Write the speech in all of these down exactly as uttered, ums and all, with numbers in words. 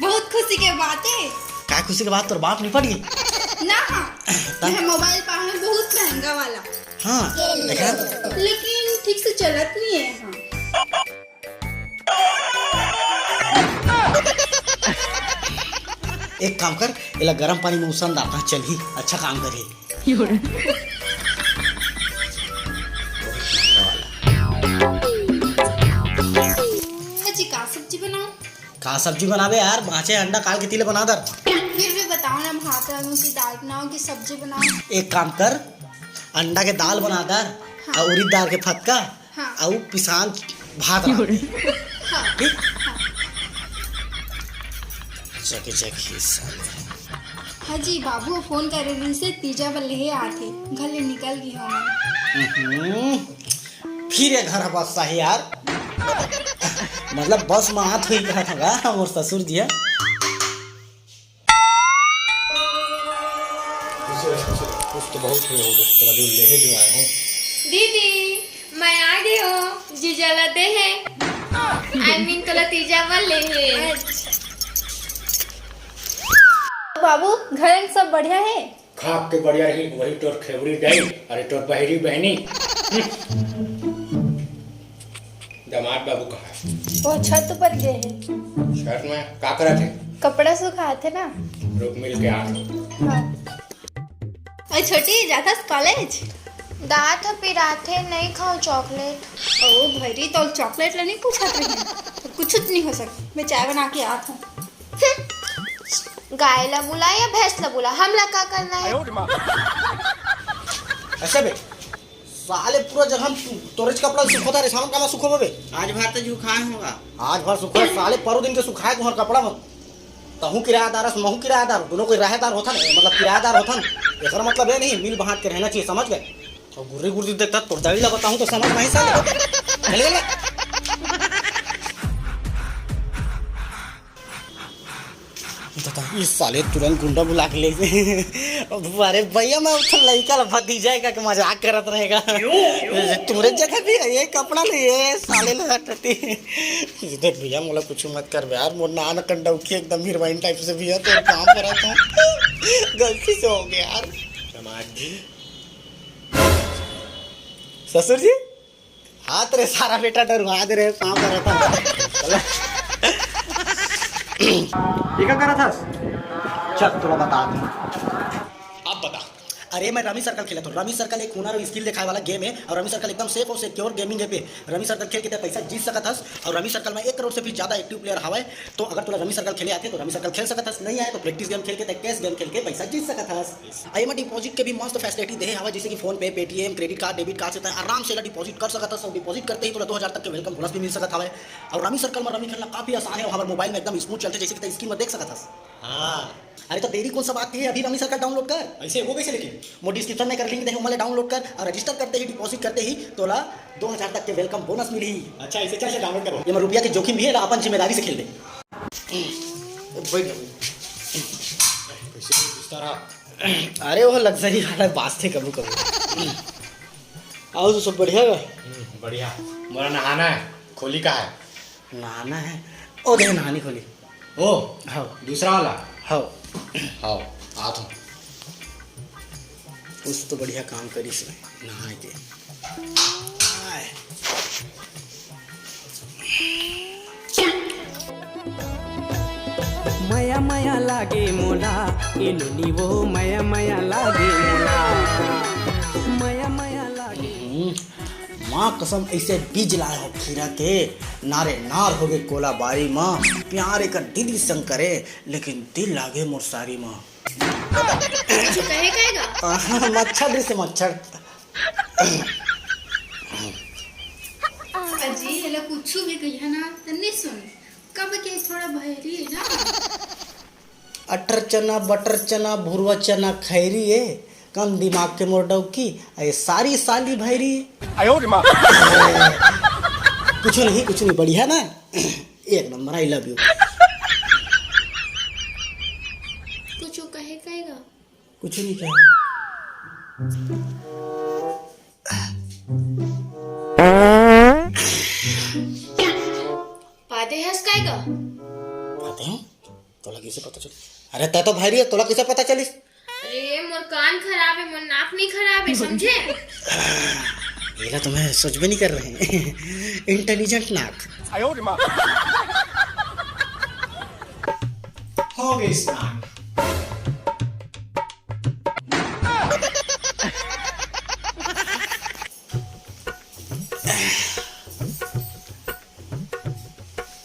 बहुत खुशी के बात है। का खुशी के बात, तोर बाप निपट गई? ना, हाँ। तब? मैं मोबाइल पाए हूँ बहुत महंगा वाला। हाँ, देखा? लेकिन ठीक से चलत नहीं है। हाँ। एक काम कर, एला गरम पानी में उसन डाल, हाँ, चलही, अच्छा काम करही। अच्छा जी, का सब्जी बनाऊं? का सब्जी बनाबे यार, बांचे अंडा काल के तिले बना दर। फिर भी बताओ ना, भात रांधो कि दाल बनाओ कि सब्जी बनाओ? एक काम कर, अंडा के दाल बना दर, हाँ। और उरीद दाल के फतका, हाँ। और पिसान भात रांध दे। हाँ। ठीक? हाँ। चके चके साले। हाँ जी, बाबू फोन करे रहिसे, तीजा बर लेहे आथे, घर ले निकल गे हंव मैं। हम्म। फिर ये घर बस सही यार। मतलब बस में आत हुई कहा था मोर ससुर जी है। कुछ तो बहुत हुई होगी, तोला जो लेहे जो आए हो। दीदी, मैं आ गई हूँ, जीजा ला दे है। I mean, तोला तीजा बर लेहे। बाबू, घर में सब बढ़िया है? खाक के बढ़िया रही, वही तोर खेबड़ी डाई, अरे तोर बहरी बहनी। हम्म। दामाद बाबू कहाँ है? वो छत पर गए हैं। छत में का करत है? कपड़ा सुखात है ना। रुक, मिल के आ। हाँ। अरे छोटी, जाथस कॉलेज? दांत ह पिराथे, नहीं खाओ चॉकलेट। ओ भैरी, तो चॉकलेट ला नहीं पूछत रही। तो कुछ नहीं हो सकता, मैं चाय बना के आत हूँ। गाय ला बुला या भैंस ला बुला, हमला का करना है? ऐसे बे, साले पूरा जगह हम तोरेच कपड़ा सुखोता रे, सामन कामा सुखोबे बे? आज भर तो झुकाए होगा। आज भर सुखोए, साले परो दिन के सुखाए तुम्हार कपड़ा मन। तहूँ किरायादार अस, महूँ किरायादार, दोनों कोई राहेदार होथन, मतलब किरायादार होथन। एकर मतलब ये नहीं, मिल बांट के रहना चाहिए, समझ गए? और गुर्री गुर्री देखता तोर दाढ़ी ला बताऊँ तो समझ नहीं साले। चल, चल। बता, इस साले तुरंत गुंडा बुला के ले। अरे भैया, मैं उठल लइका ला भतीजा का के मजाक करत रहेगा। तुम्हारे जगह भी है, ये कपड़ा ले, ये साले ला हटती। देख भैया, मोला कुछ मत कर बे यार, मोर नान कंडौकी एकदम हीरोइन टाइप से भैया, तो काम पर आता हूँ। गलती से हो गया यार। दामाद जी। ससुर जी, हाथ रे सारा बेटा डरुआ दे रे, काम पर आता हूँ। ये का करत हस? चल, तोला बता दूँ। अब बता। अरे, मैं रमी सर्कल खेलत हूँ। रमी सर्कल एक हुनर और स्किल दिखाए वाला गेम है और रमी सर्कल एकदम सेफ और सिक्योर गेमिंग ऐप है। रमी सर्कल खेल के तैं पैसा जीत सकत हस और रमी सर्कल में एक करोड़ से भी ज्यादा एक्टिव प्लेयर हवय। तो अगर तोला रमी सर्कल खेले आथे तो रमी सर्कल खेल सकत हस, नहीं आए तो प्रैक्टिस गेम खेल के तैं कैश गेम खेल के पैसा जीत सकत हस। अउ एमा डिपॉजिट के भी मस्त फैसिलिटी देहे हवय, जैसे कि PhonePe, Paytm, credit card, debit card से तैं आराम से एला डिपॉजिट कर सकत हस और डिपॉजिट करते ही तोला दो हजार तक के वेलकम बोनस भी मिल सकत हवय। और रमी सर्कल में रमी खेलना काफी आसान है, हमर मोबाइल में एकदम स्मूथ चलथे, जैसे कि तैं स्क्रीन में देख सकत हस। हाँ। अरे तो देरी कौन सा बात है, अभी रमी सर्कल डाउनलोड कर। ऐसे हो कैसे लेकिन? मोर डिस्क्रिप्शन में कर लिंक दे, ओमा ले डाउनलोड कर और रजिस्टर करते ही, डिपॉजिट करते ही तोला दो हजार तक के वेलकम बोनस मिलही। अच्छा, ऐसे चल, चल डाउनलोड करो। एमा रुपया के जोखिम भी है, ला अपन जिम्मेदारी से खेल दे। बैठ जा, बैठ। कैसे हो, दोस्त रहा? अरे वो लग्जरी वाला बाजथे कभू कभू। अउ तो सब बढ़िया बा? हम्म, बढ़िया। मोला नहाना है, खोली कहाँ है? नहाना है? ओ देख, नहानी खोली। ओ, हाँ। दूसरा वाला? हाँ। हाँ, आत हूँ। कुछ तो बढ़िया काम करिस हे, नहाए के। आय। मया मया लागे मोला, ए नोनी वो मया मया लागे मोला, मया मया लागे। हम्म, माँ कसम, ऐसे बीज लाए हो खीरा के, नारे नार हो गए कोला बारी माँ। प्यार एकर दीदी संग करे, लेकिन दिल लागे मोर सारी माँ। कुछ कहे कहेगा? आहा, मच्छर जैसे मच्छर। अजी, एला कुछ भी कहिया ना, त नहीं सुन। कब के थोड़ा बहरी है ना। अटर चना, बटर चना, भुरवा चना खैरी है। कम दिमाग के मोर डौकी, ये सारी साली भैरी। आयो रे माँ। कुछ नहीं, कुछ नहीं, बढ़िया ना? एक नंबर, I love you। कुछ कहे कहेगा? कुछ नहीं कहे। पादे हंस कहेगा? पादे हूँ? तोला कइसे पता चलिस? अरे, तैं तो भाई रहे, तोला कइसे पता चलिस? अरे, मोर कान खराब हे, मोर नाक नहीं खराब हे, समझे? एला तो मैं सोचबे नहीं कर रहे हैं। इंटेलिजेंट नाक। हो गई स्नान।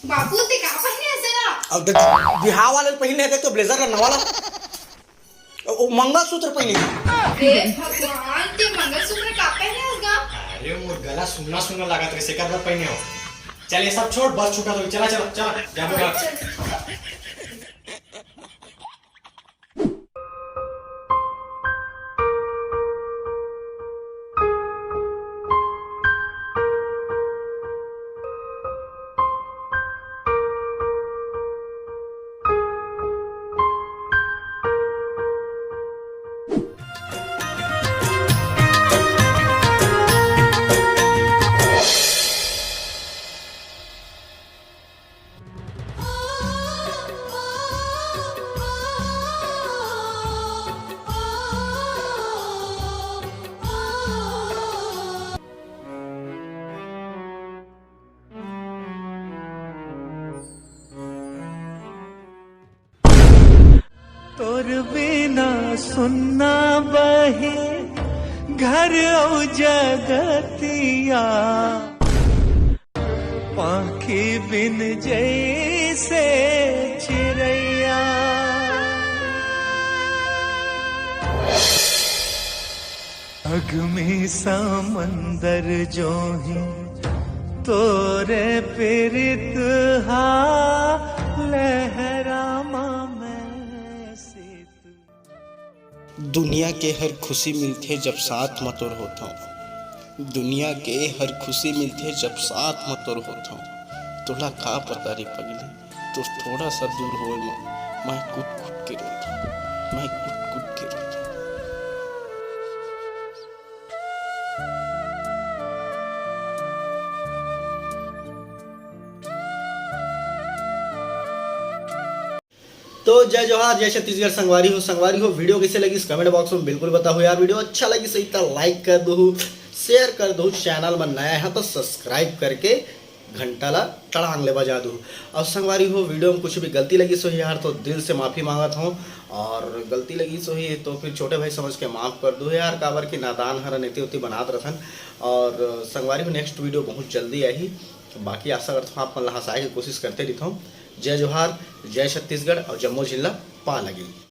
बाबू, ते का पहिने हस एला? अब देख, बिहाव वाले पहिने हे, देख तो ब्लेजर ला, नवा ला। ओ, मंगलसूत्र पहिने हे। हे भगवान, ते मंगलसूत्र का पहिने हस गा? अरे, मोर गला सुन्ना सुन्ना लागत रहिस, एकर बर पहिने हों। चल, ये सब छोड़, बस छूटत होही। चला, चला, चला, जाबो घर। तोर बिना सुन्ना बहे घर अउ जगतिया, पाखी बिन जैसे चिरैया। अगमी समंदर जो ही तोरे पीरित हा लहरामा मैं सीत। दुनिया के हर खुशी मिलथे जब साथ म तोर होथंव। दुनिया के हर खुशी मिलथे जब साथ म तोर होथंव। तोला का पता रे पगली, तोर थोड़ा सा दूर होए म मैं कुट कुट के रोथंव, मैं कुट कुट के रोथंव। तो जय जोहार, जय छत्तीसगढ़ संगवारी हो। संगवारी हो, वीडियो कइसे लगिस comment box में बिल्कुल बताहू यार। वीडियो अच्छा लगिस होही त like कर दुहू, share कर दुहू, channel में नया हे तो subscribe करके घंटा ला टड़ांग ले बजा दुहू। अउ संगवारी हो, वीडियो में कुछ भी गलती लगिस होही यार तो दिल से माफी मांगत हंव, अउ गलती लगिस होही तो फिर छोटे भाई समझ के माफ कर दुहू यार, काबर कि नादान हरन एती ओती बनात रथन। अउ संगवारी हो, next वीडियो बहुत जल्दी आही। बाकी आशा करत हंव आप मन ला हंसाए के कोशिश करते रहिथंव। जय जोहार, जय छत्तीसगढ़ अउ जम्मो झिन ला पा लगी।